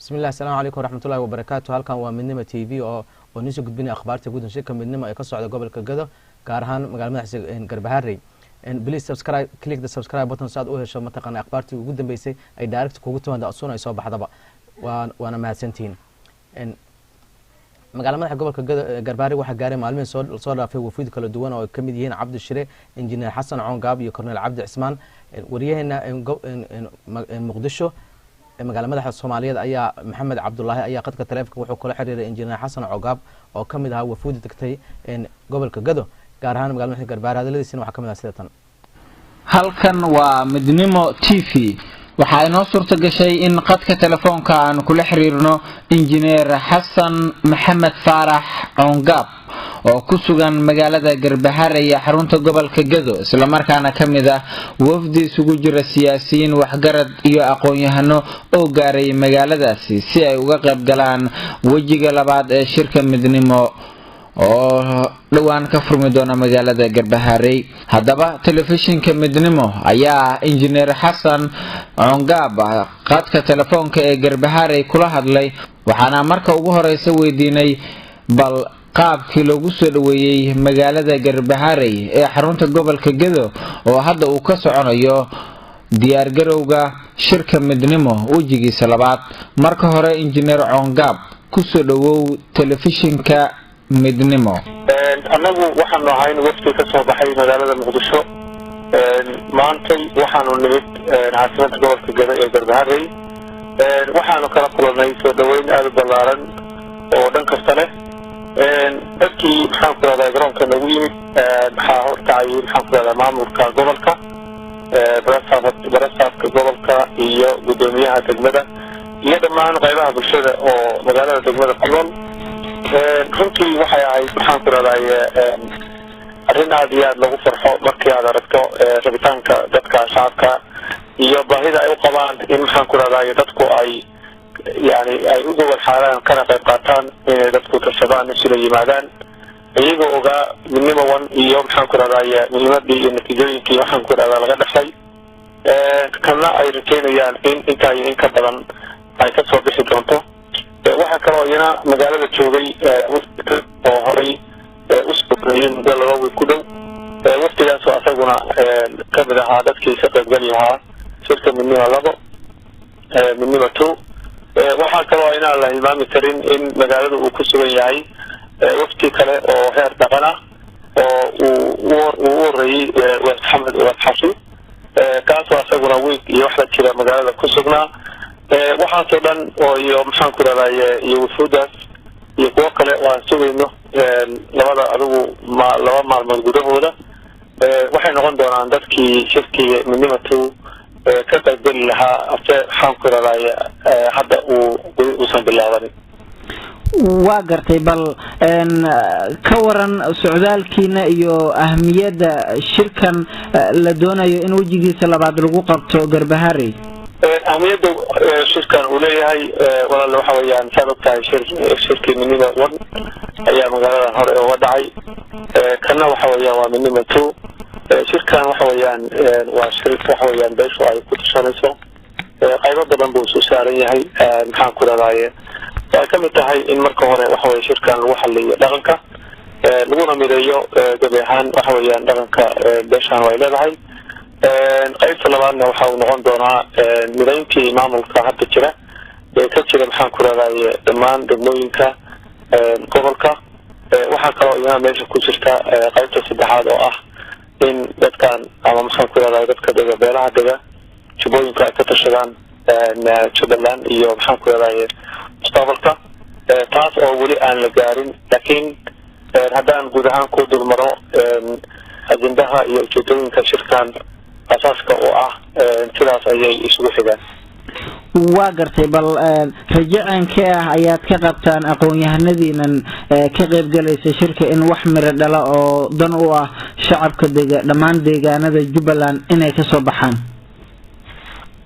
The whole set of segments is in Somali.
Bismillahi, asalaamu calaykum waraxmatullahi wabarakaatu. Halkan waa Midnimo TV oo niisoo gudbinaya akhbaarta guud shirka Midnimo ee ka socda gobolka Gado, gaar ahaan magala madaxdiisa Garbaharey. Please subscribe, click the subscribe button si aad u hesho mataqaana akhbaartii ugu dambeysay ay direct kugu timaado asuun ay soo baxdaba. Waana mahadsantihiin. Magaala madaxa gobolka Gado Garbaharey waxaa gaaray maalmihii soo dhaafay wafuud kala duwan oo ay kamid yihiin Cabdi Shire, Injineer Xasan Coongaab iyo Cornel Cabdi Cismaan. Wariyaheena Muqdisho, magaala madaxa Soomaaliyeed, ayaa Maxamed Cabdulaahi ayaa qadka taleefonka wuxuu kula xiriiray Injineer Xasan Cogaab oo ka mid ahaa wafuudi tagtay gobolka Gado, gaar ahaan magala madaxda Garbaar. Hadaladiisina waxaa ka mid ah sida tan. Halkan waa Midnimo TV. Waxaa inoo suurta gashay in qadka telefoonka aan kula xiriirno Injineer Xasan Maxamed Faarax Coongaab oo ku sugan magaalada Garbahare ee xarunta gobolka Gado, islamarkaana ka mid ah wafdi isugu jira siyaasiyiin, waxgarad iyo aqoon-yahano oo gaaray magaaladaasi si ay uga qayb galaan wejiga labaad ee shirka Midnimo oo dhowaan ka furmi doona magaalada Garbaharey. Haddaba telefishinka Midnimo ayaa Injineer Xasan Coongaab qadka telefoonka ee Garbaharey kula hadlay, waxaana marka ugu horeysa weydiinay bal qaabkii loogu soo dhaweeyey magaalada Garbaharey ee xarunta gobolka Gedo oo hadda uu ka soconayo diyaargarowga shirka Midnimo wejigiisa labaad. Marka hore, Injineer Coongaab, kusoo dhawow telefishinka Midnimo. Annagu waxaanu ahayn wafdi ka soo baxay magaalada Muqdisho. Maantay waxaanu nimid caasimada gobolka Gado ee Garbaharey. Waxaanu kala kulanay soo dhaweyn aada u ballaaran oo dhan kasta leh. Dadkii, maxaan ku rahdaa, garoonka noogu yimid waxaa horkacayay, maxaan ku rahdaa, maamulka gobolka, barasaabka gobolka iyo guddoomiyaha degmada iyo dhammaan qaybaha bulshada oo magaalada degmada ku nool. Runtii waxay ahayd, maxaan ku rahdaye, arrin aad iyo aad lagu farxo markii aad aragto rabitaanka dadka shacabka iyo baahida ay u qabaan in, maxaan ku rahdaye, dadku ay yani ay u gobol xaalaan kana qayb qaataan inay dadku tashadaan, isula yimaadaan, iyagoo ogaa Midnimo One iyo, maxaan ku rahdaye, muhiimadii iyo natiijooyinkii, waxaan ku rahdaa, laga dhexlay kana ay rajeynayaan in intaa iyo in ka badan ay kasoo bixi doonto. Waxaa kaloo iyana magaalada joogay oo horay usoo horeeyey muddo 2 wiil ku dhow, waftigaasoo asaguna kamid ahaa dadkii ka qaybgeli lahaa shirka Midnimo labo, Midnimo Two. Waxaa kaloo inaan la hilmaami karin in magaalada uu ku sugan yahay wafti kale oo heer dhaqan ah oo uu u horeeyey Waas Maxamed Waas Xashi, kaasoo asaguna wiig iyo wax la jira magaalada ku sugnaa. Waxaasoo dhan oo iyo, maxaan ku rahdaye, iyo wufuudaas iyo kuwo kale oo aan sugayno labada adigu ma 2 maalmood gudahooda waxay noqon doonaan dadkii shirkii Midnimo Two ka qaybgeli lahaa, ase, maxaan ku rahdaye, hadda uu weli uusan bilaabanin. Waa gartay. Bal ka waran socdaalkiina iyo ahmiyadda shirkan la doonayo in wejigiisa labaad lagu qabto Garbaharey? Ahmiyadda shirkan uu leeyahay, walaal, waxa weeyaan, saad og tahay, shirkii Midnimo One ayaa magaaladan hore uga dhacay, kanna waxa weeyaan waa Midnimo Two. Shirkan waxa weeyaan waa shir waxa weeyaan beeshu ay ku tashanayso. Qaybo badan buu isu saaran yahay, maxaan ku rahdaye, ay ka mid tahay in marka hore waxa weye shirkan lagu xaliyo dhaqanka, laguna mideeyo gebi ahaan waxa weeyaan dhaqanka beeshan ay leedahay. Qaybta labaadna waxa uu noqon doonaa midayntii maamulka hadda jira ee ka jira, maxaan ku rahdaye, dhammaan degmooyinka gobolka. Waxaa kaloo iyana meesha ku jirta qaybta saddexaad oo ah in dadkan ama, maxaan ku rahdaye, dadka dega beelaha dega jubbooyinka ay ka tashadaan Jubbaland iyo, maxaan ku rahdaye, mustaqbalka, taas oo weli aan la gaarin. Laakiin haddaan guud ahaan ku dulmaro ajendaha iyo ujeedooyinka shirkan asaaska oo ah, sidaas ayay isugu xigaan. Waa gartay. Bal rajo ceenkee ah ayaad ka qabtaan aqoon-yahanadiinan ka qaybgalaysa shirka in wax miro dhala oo dan u ah shacabka dega dhammaan deegaanada Jubbaland inay kasoo baxaan?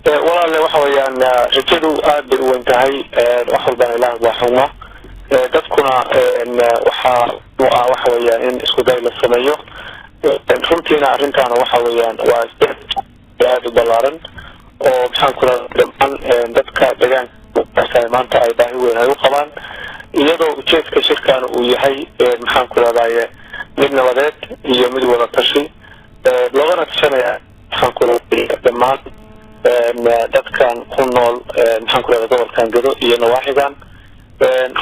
Walaalle, waxa weeyaan rajadu aad bay u weyn tahay. Wax walbana Ilaah waa xugma, dadkuna waxaa u ah waxa weeyaan in isku day la sameeyo. Runtiina arrintaana waxa weeyaan waa aada u ballaaran oo, maxaan ku rahda, dhammaan dadka deegaanka Maanta ay baahi weyn ay u qabaan, iyadoo ujeedka shirkan uu yahay, maxaan ku rahdaye, mid nabadeed iyo mid wada tashi, loogana tashanaya, maxaan ku rahday, dhammaan dadkan ku nool, maxaan ku rahda, gobolkan Gedo iyo nawaaxigan.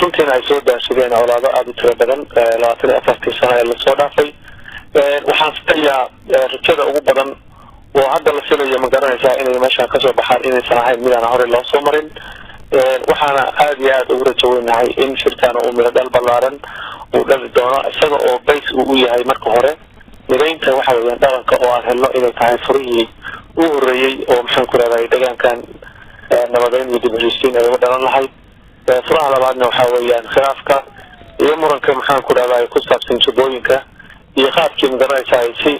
Runtiina ay soo daashadeen colaado aada u tiro badan 24-tii sano ee lasoo dhaafay. Waxaan filayaa rajada ugu badan oo hadda la filayo, ma garanaysaa, inay meeshaan kasoo baxaan inaysan ahayn midaan horey loo soo marin. Waxaana aada iyo aada ugu rajo weynahay in shirkaan uu miro dhal ballaaran uu dhali doono, isaga oo base uu u yahay marka hore midaynta waxa weeyaan dhaqanka oo aan helno inay tahay furihii u horreeyey oo, maxaan ku rahday, deegaankan nabadeyn iyo dib heshiisiin ay uga dhalan lahayd. Furaha labaadna waxa weeyaan khilaafka iyo muranka, maxaan ku rahday, ku saabsan jubbooyinka iyo qaabkii, magaranaysaa, si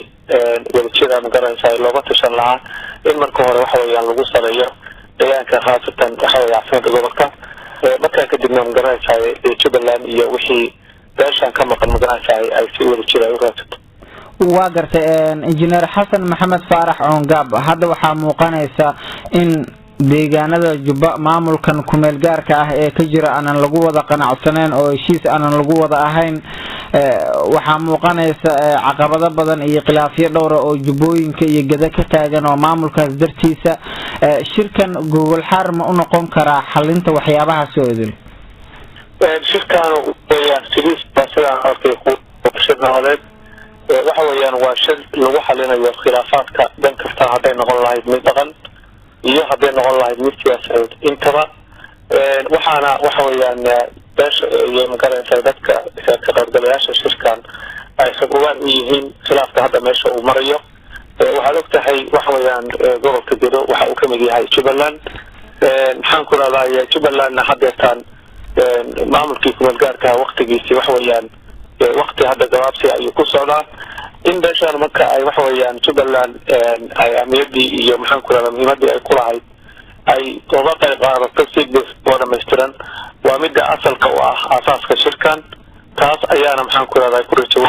wadajira, magaranaysaa, looga tashan lahaa in marka hore waxa weeyaan lagu saleeyo deegaanka, khaasatan waxa weeye caasimada gobolka. Markaa kadibna, magaranaysaa, Jubbaland iyo wixii beeshan ka maqan, magaranaysaa, ay si wadajira ay u raadsato. Waa gartay, Injineer Xasan Maxamed Faarax Oongaab. Hadda waxaa muuqanaysa in deegaanada Jubba maamulkan kumeel gaarka ah ee ka jira aanan lagu wada qanacsaneyn oo heshiis aanan lagu wada ahayn. Waxaa muuqanaysa caqabado badan iyo khilaafyo dhowra oo jubbooyinka iyo Geda ka taagan oo maamulkaas dartiisa. Shirkan gogol xaar ma u noqon karaa xalinta waxyaabahaasi oo idil? Shirkan weyaan sidiis baa sidaan arkay shir nabadeed. Waxa weeyaan waa shir lagu xalinayo khilaafaadka dhan kasta, hadday noqon lahayd mid dhaqan iyo hadday noqon lahayd mid siyaasadeed intaba. Waxaana waxa weeyaan beesha iyo, magaranaysa, dadka ka qaybgalayaasha shirkan ay xog-ogaan u yihiin khilaafka hadda meesha uu marayo. Waxaad og tahay, waxa weeyaan, gobolka Gedo waxa uu kamid yahay Jubbaland. Maxaan ku rahdaye, Jubbalandna haddeertaan maamulkii kumeel gaarka waktigiisii waxa weeyaan wakti hadda gabaabsi ayuu ku socdaa. In beeshaan marka ay waxa weeyaan Jubbaland ay ahmiyadii iyo, maxaan ku rahda, muhiimadii ay ku lahayd ay uga qayb qaadato si buux oo dhamaystiran waa midda asalka u ah aasaaska shirkan. Taas ayaana, maxaan ku rahdaa, ku rajo